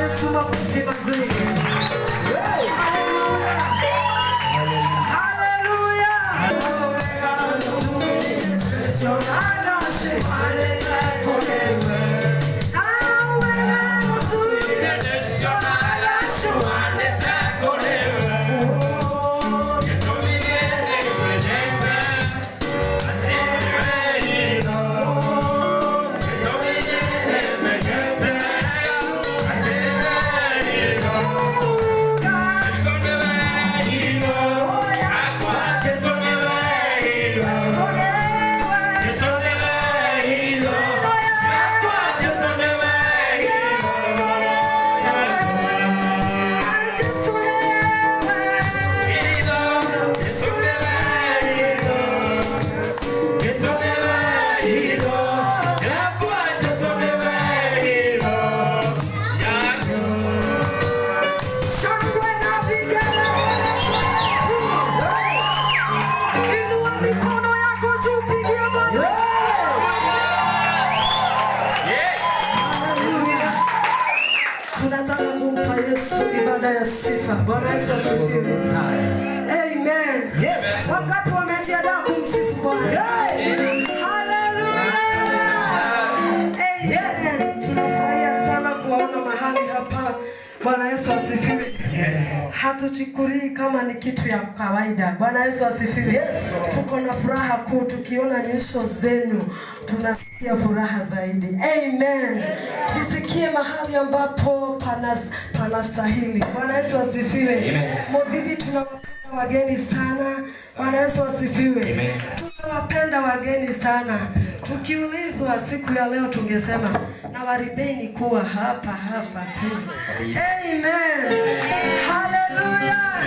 Yesu makofi mazuri. Haleluya. Shangwe na vigelegele. Inua mikono yako juu, pigie Bwana. Haleluya. Tunataka kumpa Yesu ibada ya sifa. Bwana Yesu asifiwe. Amen. Yes. Wangapi wamejiandaa kumsifu Bwana? Haleluya. Amen. Tunafurahia sana kuwaona mahali hapa. Bwana Yesu asifiwe. Hatuchukulii kama ni kitu ya kawaida. Bwana Yesu asifiwe. Tuko na furaha kuu tukiona nyuso zenu, tunasikia furaha zaidi. Amen. Jisikie mahali ambapo panastahili. Bwana Yesu asifiwe. Modhidi, tunawapenda wageni sana. Bwana Yesu asifiwe. Tunawapenda wageni sana. Tukiulizwa siku ya leo tungesema na waribeni kuwa hapa hapa tu. Amen. Hallelujah.